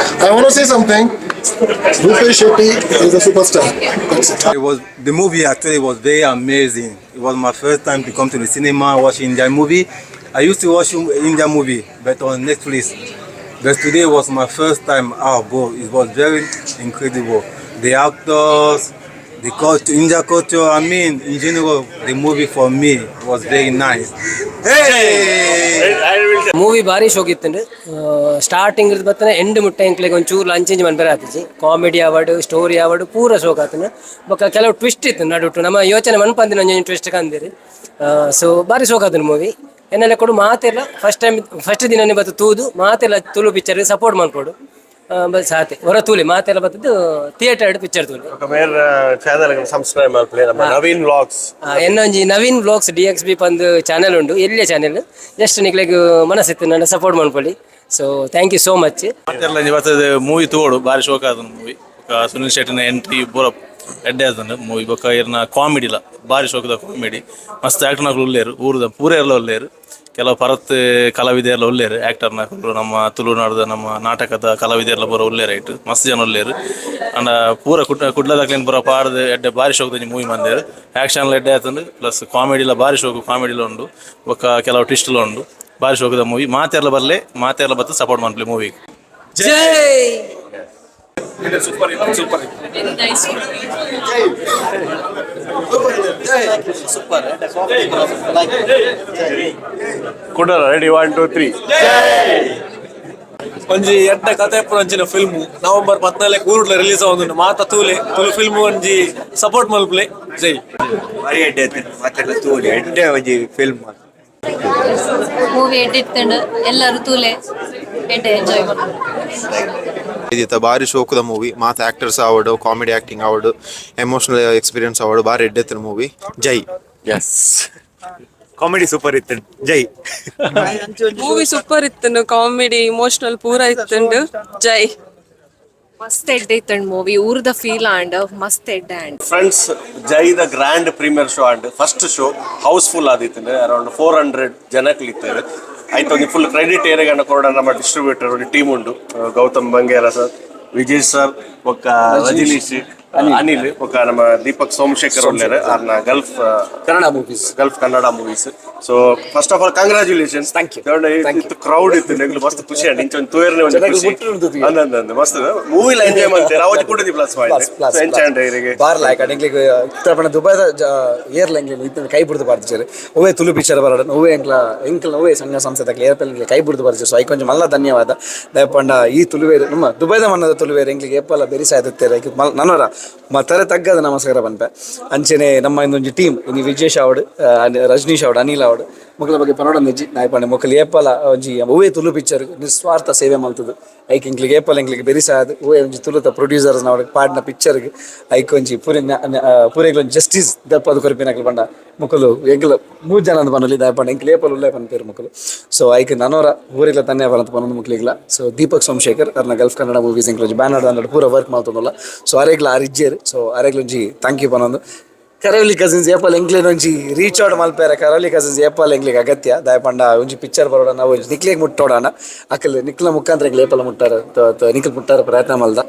I want say something. Rupesh Shetty is a super star. It was the movie actually was very amazing. It was my first time to come to the cinema watch Indian movie. I used to watch Indian movie, but on Netflix. But today was my first time. Oh, bro, it was very incredible. The actors, the culture, India culture. I mean, in general, the movie for me was very nice. Hey! Movie ಬಾರಿ ಶೋಕಿತ್ತುಂಡು. Starting ಬತ್ತನೆ end ಮುಟ್ಟ ಎಂಕ್ಲೆಗ್ ಒಂಚೂರು ಅಂಚಿಂಚಿ ಮನ್ಪೆರೆ ಆತಿಜಿ. Comedy ಆವಡ್, story ಆವಡ್, ಪೂರ ಶೋಕ್ ಆತುಂಡು. ಬೊಕ್ಕ ಕೆಲವು twist ಇತ್ತು ನಡುಟು, ನಮ್ಮ ಯೋಚನೆ ಮನ್ಪಂದಿನ ಒಂಜಿ ಟ್ವಿಸ್ಟ್ ಕಂದಿರಿ. ಸೊ ಬಾರಿ ಶೋಕ್ ಆತುಂಡು ಮೂವಿ. ಎನ್ನಲೆ ಕೊಡು ಮಾತೆಲ್ಲ first time, first ದಿನನೇ ಬತ್ತು ತೂದು ಮಾತೆಲ್ಲ ತುಳು ಪಿಕ್ಚರ್ ಸಪೋರ್ಟ್ ಮನ್ಪೊಡು. ಬಸ್ ಆತೆ. ಹೊರ ತೂಲೆ, ಮಾತೆಲ್ಲ ಬತ್ತದ್ದು ಥಿಯೇಟರ್ ಪಿಕ್ಚರ್ ತೂಲೆ. ಮೇರ್ ಚಾನಲ್ ಸಬ್ಸ್ಕ್ರೈಬ್ ಮಲ್ಪಲೆ, ನಮ್ಮ ನವೀನ್ ವ್ಲಾಗ್ಸ್. ಎನ್ನ ಒಂಜಿ Naveen vlogs D X B ಪಂದ್ ಚಾನೆಲ್ ಉಂಡು, ಎಲ್ಲಿಯ ಚಾನೆಲ್. ಜಸ್ಟ್ ನಿಕ್ಲೆಗ್ ಮನಸ್ಸಿತ್ತು ನನ್ನ support ಮನ್ಪೊಲಿ. So thank you so much. ಮಾತೆರ್ಲ ಬರ್ತದೆ. ಮೂವಿ ತೋಡು, ಬಾರಿ ಶೋಕ್ ಆದ ಮೂವಿ. ಬೊಕ್ಕ ಸುನಿಲ್ ಶೆಟ್ಟಿನ ಎಂಟ್ರಿ ಪೂರ ಎಡ್ಡೆ ಆತಂಡು ಮೂವಿ. ಬೊಕ್ಕ ಇರ್ನ ಕಾಮಿಡಿಲ ಬಾರಿ ಶೋಕದ ಕಾಮಿಡಿ. ಮಸ್ತ್ ಆಕ್ಟರ್ನಕುಲು ಉಲ್ಲೇರು, ಊರುದ ಪೂರ ಎಲ್ಲ ಉಲ್ಲೇರು. ಕೆಲವು ಪರತ್ ಕಲಾವಿದೆಲ್ಲ ಉಲ್ಲೇರು, ಆಕ್ಟರ್ನಕುಲು. ನಮ್ಮ ತುಳುನಾಡದ ನಮ್ಮ ನಾಟಕದ ಕಲಾವಿದೆಲ್ಲ ಪೂರ ಉಲ್ಲೇರು. ಐಟ್ ಮಸ್ತ್ ಜನ ಉಲ್ಲೇರು. ಅಂಡ ಪೂರ ಕುಡ್ಲದಕ್ಲೇನ್ ಪೂರ ಪಾಡ್ದು ಎಡ್ಡೆ ಬಾರಿ ಶೋಕದ ಮೂವಿ ಮಂದೇರು. ಆಕ್ಷನ್ ಎಡ್ಡೆ ಆತಂಡು, ಪ್ಲಸ್ ಕಾಮಿಡಿಲ ಬಾರಿ ಶೋಕು ಕಾಮಿಡಿಲ ಉಂಡು. ಬೊಕ್ಕ ಕೆಲವು ಟ್ವಿಸ್ಟ್ಲ ಉಂಡು. ಬಾರಿ ಶೋಕದ ಮೂವಿ. ಮಾತೆರ್ಲ ಬರ್ಲೆ, ಮಾತೆರ್ಲ ಬತ್ತು ಸಪೋರ್ಟ್ ಮನ್ಪಲೆ movie. Jai. Super, super. Very nice. Super. ಕುಡರ ready, 1 2 3. ಒಂಜಿ ಎಡ್ಡೆ ಕತೆ ಅಂಚಿನ ಫಿಲ್ಮ್. ನವೆಂಬರ್ 14 ಊರುಡ್ಲ ರಿಲೀಸ್ ಆವೊಂದುಂಡು. ಮಾತ ತೂಲೆ, ತುಳು ಫಿಲ್ಮ್ ಒಂಜಿ ಸಪೋರ್ಟ್ ಮಲ್ಪಲೆ. ಜೈ. ಬಾರಿ ಎಡ್ಡೆ, ಮಾತೆಲ್ಲ ತೂಲಿ, ಎಡ್ಡೆ ಒಂಜಿ ಫಿಲ್ಮ್. ಮೂವಿ ಎಡ್ಡೆ, ಎಲ್ಲರೂ ತೂಲೆ, ಎಡ್ಡೆ ಎಂಜಾಯ್ ಮಾಡ್ತಾರೆ. ಇದಿತ್ತ ಬಾರಿ ಶೋಕದ ಮೂವಿ. ಮಾತ ಆಕ್ಟರ್ಸ್ ಆವಡು, ಕಾಮಿಡಿ ಆಕ್ಟಿಂಗ್ ಆವಡು, ಎಮೋಷನಲ್ ಎಕ್ಸ್ಪೀರಿಯನ್ಸ್ ಆವಡು, ಬಾರಿ ಎಡ್ಡೆತ್ತಿನ movie. Jai. S, comedy super ಇತ್ತು. ಜೈ. ಮೂವಿ ಸೂಪರ್ ಇತ್ತು. ಕಾಮಿಡಿ, ಇಮೋಷನಲ್ ಪೂರ ಇತ್ತುಂಡು. ಜೈ. ಮಸ್ತ್ ಎಡ್ಡೆ ಇತ್ತಂಡ್ ಮೂವಿ. ಊರ್ದ ಫೀಲ್ ಆಂಡ್, ಮಸ್ತ್ ಎಡ್ಡೆ and. Friends, Jai the grand premiere show and first show house full ಆದಿತ್ತು. ಅರೌಂಡ್ 400 ಜನಕ್ಲು ಇತ್ತೇವೆ. ಆಯ್ತು, ಒಂದು ಫುಲ್ ಕ್ರೆಡಿಟ್ ಏರೆಗಂಡ ಕೊರಡ ನಮ್ಮ ಡಿಸ್ಟ್ರಿಬ್ಯೂಟರ್ ಒಂದು ಟೀಮ್ ಉಂಡು. ಗೌತಮ್ ಬಂಗೇರ ಸರ್, ವಿಜಯ್ ಸರ್, ಬೊಕ್ಕ ರಜನೀಶ್, ಅನಿಲ್, ಬೊಕ್ಕ ನಮ್ಮ ದೀಪಕ್ ಸೋಮಶೇಖರ್ ಉಲ್ಲೇರು, ಆರ್ನ Gulf Kannada movies. Gulf Kannada movies. So first of all, congratulations. Thank you. ಇತ್ತು ಕ್ರೌಡ್ ಇತ್ತು, ನೆಗ್ಲು ಮಸ್ತ್ ಖುಷಿ ಅಂಡ್ ಇಂಚ ಒಂದು ತೂಯರ್ನೆ ಒಂದು ಜನಗಳು ಖುಷಿ. ಮುಟ್ಟುಂಡು ತೂತಿಗೆ. ಅಂದ್ ಅಂದ್ ಅಂದ್ ಮಸ್ತ್ ಮೂವಿ ಎಂಜಾಯ್ ಮಾಡ್ತಾರೆ. ಅವತ್ತು ಕೂಡ ಪ್ಲಸ್ ಪ್ಲಸ್. ಎಂಚ ಇರಿಗೆ? ಬಾರ್ ಲಾಯ್ಕ ಎಂಕ್ಲೆಗ್ ಇತ್ತಪಣ ದುಬೈದ ಏರ್ಲ ಎಂಕ್ಲೆಗ್ ಇತ್ತ ಕೈ ಬುಡ್ದು ಬರ್ತಿಚಾರೆ. ಒವ್ವೆ ತುಳು ಪಿಕ್ಚರ್ ಬರಡ, ಒವ್ವೆ ಎಂಕ್ಲ ಎಂಕ್ಲ ಒವ್ವೆ ಸಂಘ ಸಂಸ್ಥೆ ಏರ್ಪಲ್ ಕೈ ಬುಡ್ದು ಬರ್ತಿಚಾರೆ. ಸೊ ಐಕೊಂಚ ಮಲ್ಲ ಧನ್ಯವಾದ. ದಯಪಂಡ ಈ ತುಳುವೇರು, ನಮ್ಮ ದುಬೈದ ಮನ್ನದ ತುಳುವೇರು ಎಂಕ್ಲಿಗೆ ಏಪಲ ಬೆರಿಸಾಯ್ದುತ್ತೇರೆ. ನನವರ ತರೆ ತಗ್ಗದ ನಮಸ್ಕಾರ ಪನ್ಪೆ. ಅಂಚೆನೆ ನಮ್ಮ ಇನ್ನೊಂಜಿ ಟೀಮ್ ಇನಿ ವಿಜೇಶ್ ಆವಡ್, ರಜನೀಶ್ ಆವಡ್, ಅನಿಲ್ ಆವಡ್, ಮೊಕಲ ಬಗ್ಗೆ ಪನೋಡ ನಿಜ್ಜಿ. ನಾಯ್ಪಂಡೆ ಮೊಕಲ್ ಏಪಲ ಒಂಜಿ ಒವ್ವೆ ತುಳು ಪಿಕ್ಚರ್ ನಿಸ್ವಾರ್ಥ ಸೇವೆ ಮಲ್ತದು. ಐಕ್ ಎಂಕ್ಲಿಗೆ ಏಪಲ ಎಂಕ್ಲಿಗೆ ಬೆರಿಸಾದ್ ಒವ್ವೆ ಒಂಜಿ ತುಳುತ ಪ್ರೊಡ್ಯೂಸರ್ಸ್ ನಾವು ಪಾಡ್ನ ಪಿಕ್ಚರ್ಗೆ ಐಕ್ ಒಂಜಿ ಪೂರೆ ಪೂರೆಗ್ ಜಸ್ಟಿಸ್ ದಪ್ಪದು ಕೊರ್ಪಿನಕ್ಲು ಪಂಡ ಮೊಕಲು ಎಂಕ್ಲ ಮೂರು ಜನ ಅಂತ ಪನೊಲಿ. ದಾಯಪಂಡ ಎಂಕ್ಲು ಏಪಲ್ ಉಲ್ಲೆ ಪನ್ಪೇರು ಮೊಕಲು. ಸೊ ಐಕ್ ನನೋರ ಊರಿಗ್ಲ ಧನ್ಯವಾದ ಅಂತ ಪನೊಂದು ಮುಕ್ಲಿಗ್ಲ. ಸೊ ದೀಪಕ್ ಸೋಮಶೇಖರ್ ಅರ್ನ ಗಲ್ಫ್ ಕನ್ನಡ ಮೂವೀಸ್ ಎಂಕ್ಲ ಒಂಜಿ ಬ್ಯಾನರ್ ದಾಂಡ ಪೂರ ವರ್ಕ್ ಮಲ್ತೊಂದುಲ್ಲ. ಸೊ ಅರೆಗ್ಲ ಆರ್ ಇಜ್ಜೇರು. ಸೊ ಅರೆಗ್ಲ ಒಂಜಿ thank you ಪನೊಂದು. ಕರಾವಳಿ ಕಸಿನ್ಸ್ ಏಪಲ್ ಎಂಕ್ಲೇನ್ ಒಂಜಿ ರೀಚ್ ಔಟ್ ಮಲ್ಪೇರೆ. ಕರಾವಳಿ ಕಸಿನ್ಸ್ ಏಪಲ್ ಎಂಕ್ಲಿಗೆ ಅಗತ್ಯ. ದಾಯಪಂಡ ಒಂಜಿ ಪಿಕ್ಚರ್ ಬರೋಡ, ನಾವು ಒಂಜಿ ನಿಕ್ಲೆಗ್ ಮುಟ್ಟೋಡಣ. ಅಕಲ್ ನಿಕ್ಲ ಮುಖಾಂತರ ಎಂಕ್ಲೆ ಏಪಲ ಮುಟ್ಟಾರ, ನಿಕ್ಲ್ ಮುಟ್ಟಾರ ಪ್ರಯತ್ನ ಮಲ್ದ.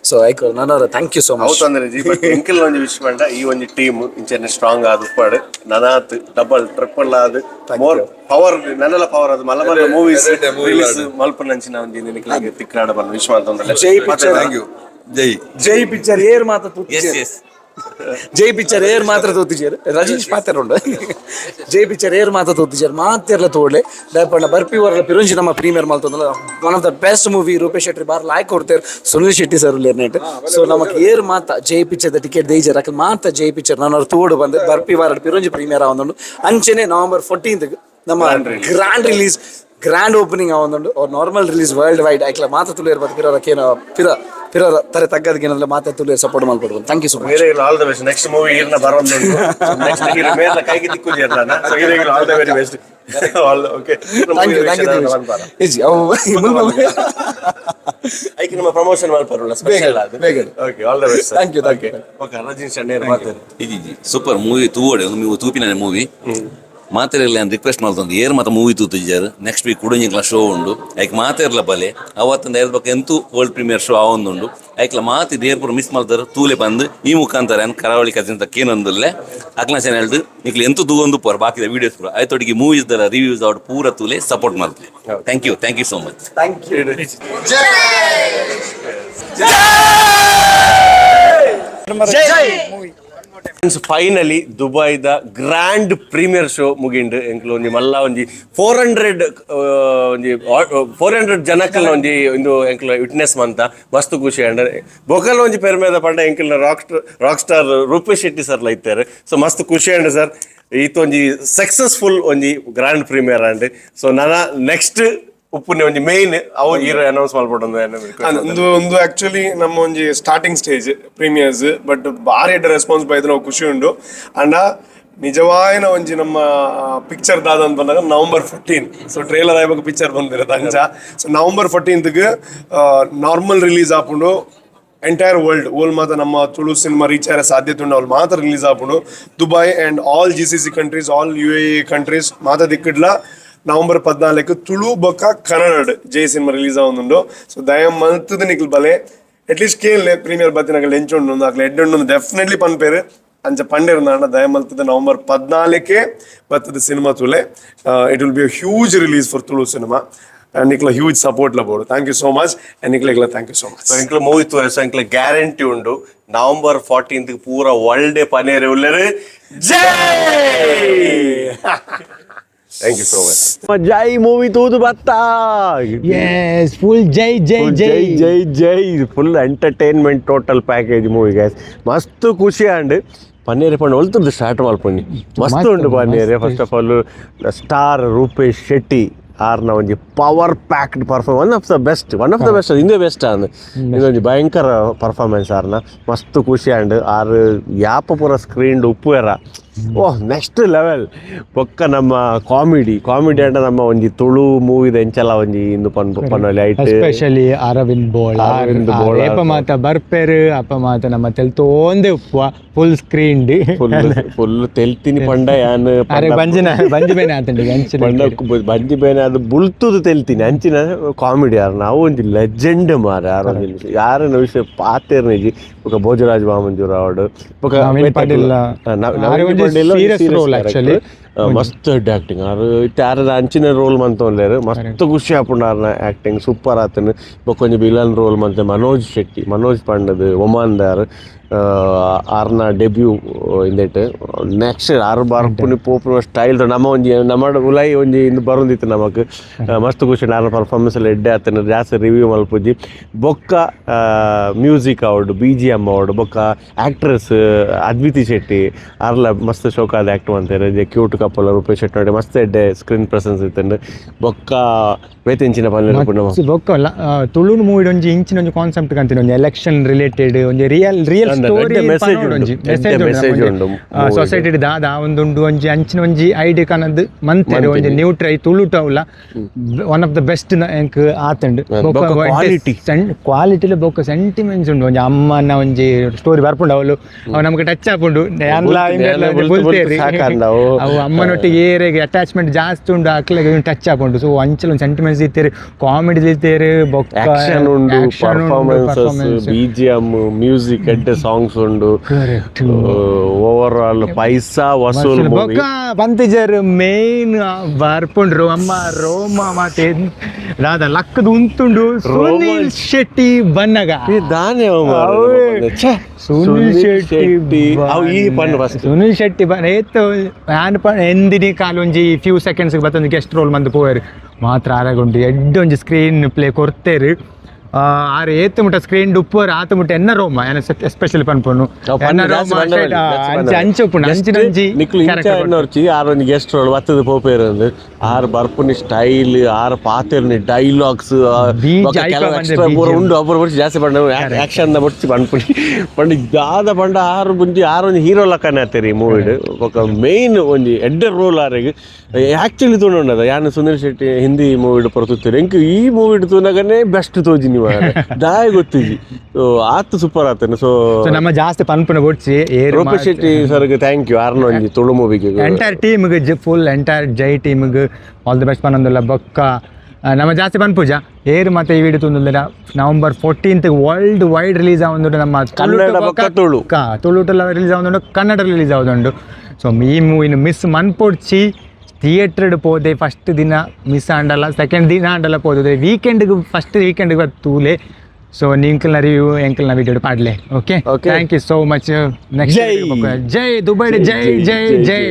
ಸೊ ಐಕ್ ನನವರ thank you so much. ಹೌದು ಅಂದ್ರೆ ಜಿ, ಬಟ್ ಎಂಕಲ್ ಒಂಜಿ ವಿಶ್ ಪಂಡ ಈ ಒಂಜಿ ಟೀಮ್ ಇಂಚನೆ ಸ್ಟ್ರಾಂಗ್ ಆದ್ ಉಪ್ಪಾಡು, ನನಾತ್ ಡಬಲ್ ಟ್ರಿಪಲ್ ಆದ್ ಮೋರ್ ಪವರ್, ನನ್ನಲ ಪವರ್ ಅದು ಮಲ್ಲ ಮಲ್ಲ ಮೂವೀಸ್ ರಿಲೀಸ್ ಮಲ್ಪನಂಚಿನ ಒಂಜಿ ನಿಕ್ಲೆಗ್ ತಿಕ್ರಾಡ ಬನ್ನ ವಿಶ್ ಅಂತಂದ್ರೆ. ಜೈ picture. Thank you. Jai. Jai picture air ಮಾತ್ರ S S. ಜೈ ಪಿಕ್ಚರ್ ಏರ್ ಮಾತ್ರ ತೋತಿಜೇರು. ರಜನೀಶ್ ಪಾತ್ರ ಉಂಡು. ಜೈ ಪಿಕ್ಚರ್ ಏರ್ ಮಾತ್ರ ತೋತಿಜೇರು, ಮಾತೆರ್ಲ ತೋಡ್ಲೆ. ದಯಪಂಡ ಬರ್ಪಿ ವರಲ ಪಿರುಂಜಿ ನಮ್ಮ ಪ್ರೀಮಿಯರ್ ಮಲ್ತೊಂದಲ್ಲ. One of the best movie. Rupesh Shetty bar ಲಾಯ್ಕ್ ಕೊಡ್ತೇವೆ. ಸುನಿಲ್ ಶೆಟ್ಟಿ ಸರ್ ನೆಟ್. ಸೊ ನಮಕ್ ಏರ್ ಮಾತ ಜೈ ಪಿಕ್ಚರ್ ಟಿಕೆಟ್ ದೇಜರ್ ಅಕಲ್ ಮಾತ ಜೈ ಪಿಕ್ಚರ್ ನಾನು ಅವ್ರು ತೋಡು ಬಂದು ಬರ್ಪಿ ವಾರ ಪಿರುಂಜಿ ಪ್ರೀಮಿಯರ್ ಆವೊಂದುಂಡು. ಅಂಚೆನೆ ನವೆಂಬರ್ 14 ನಮ್ಮ grand release, grand opening ಆವೊಂದುಂಡು. ಅವ್ರ normal release world wide. ಐಕ್ಲ ಮಾತ್ರ ತುಳಿಯರ್ ಬತ್ತು ಪಿರ ಕೇನ ಪಿರ ಪಿರ ತರೆ ತಗ್ಗದಕ್ಕೆ ಮಾತ್ರ ತುಳಿಯರ್ support ಮಲ್ಪಡ್ಬೋದು. Thank you so much. ಬೇರೆ all the best. Next movie ಈರ್ನ ಬರೋದು, ನೆಕ್ಸ್ಟ್ ಹೀರೋ ಮೇರ್ನ ಕೈಗೆ ತಿಕ್ಕುಜಿ. ಸೊ ಹೀರೋಗೆ all the very best, all okay. Thank you, thank you. ಇಜ್ಜಿ ಅವು. ಐಕ್ ನಮ್ಮ ಪ್ರಮೋಷನ್ ಮಲ್ಪರಲ್ಲ ಸ್ಪೆಷಲ್ ಅದು. ಬೇಗ. Okay, all the best. Thank you, thank you. Okay, Rajneesh ಅಣ್ಣೇರ್ ಮಾತಾಡಿ. ಇಜಿ, ಸೂಪರ್ ಮೂವಿ. ತೂವಡೆ ಒಂದು ನೀವು ತೂಪಿನ ಮೂವಿ. ಮಾತೆರ್ಲ ರಿಕ್ವೆಸ್ಟ್ ಮಲ್ತೊಂದು ಏರ್ ಮಾತ ಮೂವಿ ತೂತಿಜ್ಜಾರು ನೆಕ್ಸ್ಟ್ ವೀಕ್ ಕುಡೊಂಜಿಂಕ್ಲ ಶೋ ಉಂಡು ಐಕ್ ಮಾತೆರ್ಲ ಬಲೆ ಅವತ್ತಂದ ಏರ್ ಬೊಕ ಎಂತು world premiere show ಆವೊಂದುಂಡು ಐಕ್ಲ ಮಾತಿ ದೇರ್ ಪೂರ ಮಿಸ್ ಮಲ್ತಾರ ತೂಲೆ ಬಂದು ಈ ಮುಖಾಂತರ ಏನ್ ಕರಾವಳಿ ಕಸಿನ್ ಕೇನೊಂದುಲ್ಲೆ ಅಕ್ಲ ಚಾನೆಲ್ ನಿಕ್ಲು ಎಂತು ತೂವೊಂದು ಪೋರ ಬಾಕಿದ ವೀಡಿಯೋಸ್ ಪೂರ ಐತೊಟ್ಟಿಗೆ ಮೂವೀಸ್ ದರ ರಿವ್ಯೂಸ್ ಔಟ್ ಪೂರ ತೂಲೆ ಸಪೋರ್ಟ್ ಮಲ್ತಲೆ. Thank you, thank you so much. Thank you. Finally ದುಬೈದ grand premiere show ಮುಗಿಂಡು. ಎಂಕ್ಲು ಒಂಜಿ ಮಲ್ಲ ಒಂಜಿ 400 ಒಂಜಿ 400 ಜನಕ್ಕಲ್ಲ ಒಂಜಿ ಇಂದು ಎಂಕ್ಲು ವಿಟ್ನೆಸ್ ಮಂತ ಮಸ್ತ್ ಖುಷಿ ಅಂಡ್ ಬೊಕಲ್ ಒಂಜಿ ಪೆರ್ಮೆದ ಪಂಡ ಎಂಕಲ್ನ rock star Rupesh Shetty sir ಇತ್ತಾರೆ. ಸೊ ಮಸ್ತ್ ಖುಷಿ ಅಂಡ್ ಸರ್, ಈತ ಒಂಜಿ ಸಕ್ಸಸ್ಫುಲ್ ಒಂಜಿ grand premiere and so ನನ ನೆಕ್ಸ್ಟ್ ಉಪ್ಪುನೆ ಒಂಜಿ ಮೇನ್ ಅವು ಹೀರೋ ಅನೌನ್ಸ್ ಮಲ್ಪೊಡು. ಒಂದು ಒಂದು ಆಕ್ಚುಲಿ ನಮ್ಮ ಒಂಜಿ starting stage premieres, but ಬಾರಿ ಎಡ್ಡೆ ರೆಸ್ಪಾನ್ಸ್ ಬೈದು ನಾವು ಖುಷಿ ಉಂಡು. ಅಂಡ ನಿಜವಾಯಿನ ಒಂಜಿ ನಮ್ಮ ಪಿಕ್ಚರ್ ದಾದ ಅಂತ ಬಂದಾಗ November 14. So trailer ಆಯ್ಬೇಕು, ಪಿಕ್ಚರ್ ಬಂದಿರೋದು ಅಂಚ. ಸೊ ನವೆಂಬರ್ 14ಗೆ ನಾರ್ಮಲ್ ರಿಲೀಸ್ ಆಪುಂಡು. ಎಂಟೈರ್ ವರ್ಲ್ಡ್ ಓಲ್ ಮಾತ ನಮ್ಮ ತುಳು ಸಿನಿಮಾ ರೀಚ್ ಆಯ ಸಾಧ್ಯತೆ ಉಂಡು ಅವ್ಲು ಮಾತ್ರ ರಿಲೀಸ್ ಆಪುಂಡು. Dubai and all GCC countries, all UAE countries ಮಾತ ದಿಕ್ಕಿಡ್ಲ ನವೆಂಬರ್ 14 ತುಳು ಬೊಕ್ಕ ಕನ್ನಡ ಜೈ ಸಿನಿಮಾ ರಿಲೀಸ್ ಆವೊಂದುಂಡು. ಸೊ ದಯ ಮಲ್ತದ ನಿಕ್ಲ್ ಬಲೆ, ಅಟ್ಲೀಸ್ಟ್ ಕೇಳ್ಲೆ ಪ್ರೀಮಿಯರ್ ಬತ್ತಿನಕಲ್ ಎಂಚುಂಡು, ಅಕ್ಲೆ ಎಡ್ಡುಂಡು ಡೆಫಿನೆಟ್ಲಿ ಪನ್ಪೇರು. ಅಂಚ ಪಂಡೇರು ದಯ ಮಲ್ತದ ನವೆಂಬರ್ 14ಕ್ಕೆ ಬತ್ತದ cinema ತುಲೆ. It will be a huge release for Tulu cinema and ನಿಕ್ಲ huge support ಲಬೋಡು. Thank you so much and ನಿಕ್ಲೆಗ್ಲ thank you so much. ಎಂಕ್ಲ movie ತೂಯೆರ್, ಎಂಕ್ಲ guarantee ಉಂಡು, ನವೆಂಬರ್ 14 ಪೂರ ವರ್ಲ್ಡ್ ಪನೇರೆ ಉಲ್ಲೆರ್. ಜೈ! Thank you so much. Jai movie ತೂದು ಬತ್ತಾ. S, full ಜೈ ಜೈ ಜೈ. ಜೈ ಜೈ ಜೈ. Full entertainment, total package movie guys. ಮಸ್ತ್ ಖುಷಿ ಅಂಡ್ ಪನ್ನೀರ್ ಪಂಡ ಒಲ್ತುರ್ದು start ಮಲ್ಪೊನಿ, ಮಸ್ತ್ ಉಂಡು paneer. First of all star Rupesh Shetty ಆರ್ನ ಒಂಜಿ power packed perform, one of the best, one of the best, ಇಂದೇ ಬೆಸ್ಟ್ ಅಂದ್. ಇದೊಂಜಿ ಭಯಂಕರ ಪರ್ಫಾರ್ಮೆನ್ಸ್ ಆರ್ನ. ಮಸ್ತ್ ಖುಷಿ ಅಂಡ್ ಆರ್ ಯಾಪ ಪೂರ ಸ್ಕ್ರೀನ್ ಉಪ್ಪುವೆರ, ಓಹ್, ನೆಕ್ಸ್ಟ್ ಲೆವೆಲ್. ಬೊಕ್ಕ ನಮ್ಮ ಕಾಮಿಡಿ, ಕಾಮಿಡಿ ಅಂಡ ನಮ್ಮ ಒಂಜಿ ತುಳು ಮೂವಿದ ಎಂಚಲ ಒಂಜಿ ಇಂದು ಪನ್ ಪನ್ನೊಲಿ ಐಟ್. ಎಸ್ಪೆಷಲಿ ಅರವಿಂದ್ ಬೋಳ. ಅರವಿಂದ್ ಬೋಳ. ಏಪ ಮಾತ ಬರ್ಪೆರ್ ಅಪ್ಪ ಮಾತ ನಮ್ಮ ತೆಲ್ತೋಂದೆ ಉಪ್ಪುವ full screen. Full full ತೆಲ್ತಿನಿ ಪಂಡ ಯಾನ್. ಅರೆ ಬಂಜಿನ ಬಂಜಿ ಬೇನೆ ಆತಂಡಿ. ಪಂಡ ಬಂಜಿ ಬೇನೆ ಅದು ಬುಲ್ತುದು ತೆಲ್ತೀನಿ ಅಂಚಿನ ಕಾಮಿಡಿ ಯಾರು. ನಾವು ಒಂಜಿ ಲೆಜೆಂಡ್ ಮಾರ ಯಾರು ಒಂಜಿ ಯಾರನ್ನ ವಿಷಯ ಪಾತೇರ್ನಿಜಿ. ಬೊಕ ಭೋಜರಾಜ್ ವಾಮಂಜೂರ್ ಅವಡು ಬೊಕ ನವೀನ್ ಪಾಟೀಲ್. ಆರ್ ಒಂಜಿ serious role actually. ಮಸ್ತ್ ಆಕ್ಟಿಂಗ್ ಆರ್. ಇತ್ತೆ ಆರದ ಅಂಚಿನ ರೋಲ್ ಮಂತೊಂದೇರು, ಮಸ್ತ್ ಖುಷಿ ಆಪುಂಡು. ಆರ್ನ ಆಕ್ಟಿಂಗ್ ಸೂಪರ್ ಆತನು. ಬೊಕ ಒಂಜಿ ವಿಲನ್ ರೋಲ್ ಮಂತೆ ಮನೋಜ್ ಶೆಟ್ಟಿ, ಮನೋಜ್ ಪಂಡದು ಒಮಾನ್ದಾರ್. ಆರ್ನ ಡೆಬ್ಯೂ ಇಂದೆಟ್. ನೆಕ್ಸ್ಟ್ ಆರು ಬರ್ಪುನಿ ಪೋಪುನ ಸ್ಟೈಲ್ ನಮ್ಮ ಒಂಜಿ ನಮ್ಮ ಉಲೈ ಒಂಜಿ ಇಂದು ಬರೊಂದಿತ್ತು ನಮಕ್. ಮಸ್ತ್ ಖುಷಿ, ಆರ್ನ ಪರ್ಫಾರ್ಮೆನ್ಸ್ ಎಲ್ಲ ಎಡ್ಡೆ ಆತನ. ಜಾಸ್ತಿ ರಿವ್ಯೂ ಮಲ್ಪುಜಿ. ಬೊಕ್ಕ ಮ್ಯೂಸಿಕ್ ಅವಡು, ಬಿಜಿಎಮ್ ಅವಡು, ಬೊಕ್ಕ ಆಕ್ಟ್ರೆಸ್ ಅದ್ವಿತಿ ಶೆಟ್ಟಿ ಆರ್ಲ ಮಸ್ತ್ ಶೋಕಾದ ಆಕ್ಟ್ ಮಂತೇರು. ಕ್ಯೂಟ್ ಕಪಲ್ ರೂಪೇಶ್ ಶೆಟ್ಟಿ ನೋಡಿ ಮಸ್ತ್ ಎಡ್ಡೆ ಸ್ಕ್ರೀನ್ ಪ್ರೆಸೆನ್ಸ್ ಇತ್ತಂಡು. ಬೊಕ್ಕ ಬೇತೆಂಚಿನ ಪನ್ನೆರ್ ಪುಂಡ. ಬೊಕ್ಕ ತುಳು ಮೂವಿ ಒಂಜಿ ಇಂಚಿನ ಒಂಜಿ ಕಾನ್ಸೆಪ್ಟ್ ಕಂತಿನ ಒಂಜಿ ಎಲೆಕ್ಷನ್ ರಿಲೇಟೆಡ್ ಒಂಜಿ ರಿಯಲ್ ರಿಯಲ್ ಅಂದ್ ಸ್ಟೋರಿ ಎಡ್ಡೆ message ಉಂಡು. ಒಂಜಿ ಎಡ್ಡೆ message ಉಂಡು movie. Society ದಾದ ಒಂದುಂಡು ಒಂಜಿ ಅಂಚಿನ ಒಂಜಿ ಐಡಿಯಾ ಕನದ್ ಮಂತೆರ್ ಒಂಜಿ ನ್ಯೂ ಟ್ರೈ ತುಳು ಟೌಲ one of the best ಎಂಕ್ ಆತಂಡ್. ಬೊಕ್ಕ quality. ಕ್ವಾಲಿಟಿಲ ಬೊಕ್ಕ ಸೆಂಟಿಮೆಂಟ್ಸ್ ಉಂಡು. ಒಂಜಿ ಅಮ್ಮನ ಒಂಜಿ ಸ್ಟೋರಿ ಬರ್ಪುಂಡು, ಅವಳು ಅವು ನಮಗೆ ಟಚ್ ಆಪುಂಡು. ಯಾನ್ಲ ಬುಲ್ತು ಬುಲ್ತು ಬುಲ್ತೇರಿ. ಸಾಕಂಡ ಅವು. ಅವು ಅಮ್ಮನೊಟ್ಟಿಗೆ ಏರೆಗೆ ಅಟ್ಯಾಚ್ಮೆಂಟ್ ಜಾಸ್ತಿ ಉಂಡು, ಅಕ್ಲೆಗೆ ಟಚ್ ಆಪುಂಡು. ಸೊ ಅಂಚಲ ಒಂದು ಸೆಂಟಿಮೆಂಟ್ಸ್ ಇತ್ತೇರು, ಕಾಮಿಡಿ ಇತ್ತೇರು, ಬೊಕ್ಕ ಆಕ್ಷನ್ ಉಂಡು, action ಉಂಡು, performances, performance. BGM, music, ಎಡ್ಡೆ ಸಾಂಗ್ಸ್ ಉಂಡು. ಓವರ್ ಆಲ್ ಪೈಸಾ ವಸೂಲ್ ಮೂವಿ. ಬೊಕ್ಕ ಬಂತಿಜರ್ ಮೇನ್ ಬರ್ಪುಂಡ್ರು ಅಮ್ಮ ರೋಮ ಮಾತೆ ರಾಧ ಲಕ್ಕದ ಉಂತುಂಡು ಸುನೀಲ್ ಶೆಟ್ಟಿ ಬನ್ನಗ. ದಾನೆ. ಸುನೀಲ್ ಶೆಟ್ಟಿ. ಅವು ಈ ಪಣ್ಣು ಫಸ್ಟ್. ಸುನೀಲ್ ಶೆಟ್ಟಿ ಬನ್ನ ಏತ್ ಯಾನ್ ಪಣ್ಣ ಎಂದಿನಿ ಕಾಲು ಒಂಜಿ ಫ್ಯೂ ಸೆಕೆಂಡ್ಸ್ ಬತ್ತೊಂದು ಗೆಸ್ಟ್ ರೋಲ್ ಮಂದು ಪೋಯರು ಮಾತ್ರ. ಆರಗುಂಡು ಎಡ್ಡೆ ಒಂಜಿ ಸ್ಕ್ರೀನ್ ಪ್ಲೇ ಕೊರ್ತೇರು. ಆರ್ ಏತ್ ಮುಟ್ಟ ಸ್ಕ್ರೀನ್ ಉಪ್ಪುವರ್ ಆತ ಮುಟ್ಟ ಎನ್ನ ರೋಮ ಎಸ್ಪೆಷಲಿ ಪನ್ಪುನು ಎನ್ನ ರೋಮ ಅಂಚೆ ಅಂಚೆ ಉಪ್ಪುಂಡು ಅಂಚಿನ ಒಂಜಿ ನಿಕ್ಲು ಇಂಚ character. ಎನ್ನೋರ್ಚಿ ಆರ್ ಒಂಜಿ ಗೆಸ್ಟ್ ರೋಲ್ ಬತ್ತದ ಪೋಪೇರು ಅಂದ್. ಆರ್ ಬರ್ಪುನಿ ಸ್ಟೈಲ್, ಆರ್ ಪಾತೆರ್ನಿ ಡೈಲಾಗ್ಸ್ ಬೀಜ ಐಪ ಬಂದೆ ಪೂರ BGM. ಉಂಡು. ಅಪುರ ಬೊರ್ಚಿ ಜಾಸ್ತಿ ಪಂಡ ಆಕ್ಷನ್ ದ ಬೊರ್ಚಿ ಪನ್ಪುನಿ ಪಂಡ ದಾದ ಪಂಡ ಆರ್ ಬುಂಜಿ ಆರ್ ಒಂಜಿ ಹೀರೋ ಲಕ್ಕನೆ ಆತೇರಿ ಮೂವಿಡ್. ಬೊಕ ಮೇನ್ ಒಂಜಿ ಎಡ್ಡೆ ರೋಲ್ ಆರೆಗ್ ಆಕ್ಚುಲಿ ತೂಂಡದ. ಯಾನ್ ಸುನೀಲ್ ಶೆಟ್ಟಿ ಹಿಂದಿ ಮೂವಿಡ್ ಪೊರತುತ್ತೀರಿ, ಎಂಕ್ ಈ ಮೂವಿಡ್ ತೂನಗನೇ ಬೆಸ್ಟ್ ತೋಜಿನಿ. ಮಾರ್ರೆ. ದಾಯ ಗೊತ್ತಿಜಿ. ಸೊ ಆತ್ ಸೂಪರ್ ಆತನ. ಸೊ ಸೊ ನಮ್ಮ ಜಾಸ್ತಿ ಪನ್ಪುನ ಬೊಡ್ಚಿ. ರೂಪೇಶ್ ಶೆಟ್ಟಿ ಸರ್ಗೆ thank you. ಆರ್ನ ಒಂಜಿ ತುಳು ಮೂವಿಗೆ. ಎಂಟೈರ್ ಟೀಮ್ಗೆ, ಫುಲ್ ಎಂಟೈರ್ ಜೈ ಟೀಮ್ಗೆ ಆಲ್ the best ಪನ್ನೊಂದುಲ್ಲ. ಬೊಕ್ಕ ನಮ್ಮ ಜಾಸ್ತಿ ಪನ್ಪುಜ. ಏರು ಮತ್ತೆ ಈ ವಿಡಿಯೋ ತೂಂದುಲ್ಲೆರ, ನವೆಂಬರ್ 14 ವರ್ಲ್ಡ್ ವೈಡ್ ರಿಲೀಸ್ ಆವೊಂದುಂಡು ನಮ್ಮ. ಕನ್ನಡ ಬೊಕ್ಕ ತುಳು. ತುಳುಟೆಲ್ಲ ರಿಲೀಸ್ ಆವೊಂದುಂಡು, ಕನ್ನಡ ರಿಲೀಸ್ ಆವೊಂದುಂಡು. ಸೊ ಈ ಮೂವಿನ ಮಿಸ್ ಮನ್ಪೊಡ್ಚಿ. ಥಿಯೇಟ್ರ್ ಪೋದೆ ಫಸ್ಟ್ ದಿನ ಮಿಸ್ ಆಂಡಲ, ಸೆಕೆಂಡ್ ದಿನ ಆಂಡಲ ಪೋದು, ವೀಕೆಂಡ್ಗೆ, ಫಸ್ಟ್ ವೀಕೆಂಡ್ಗೆ ತೂಲೆ. ಸೊ ನಿಂಕಲ್ನ ರಿವ್ಯೂ ಎಂಕಲ್ನ ವಿಡಿಯೋ ಪಾಡ್ಲೆ, okay? Okay. Thank you so much. Next. Jai. Jai Dubai. Jai. Jai. Jai. Jai. Jai.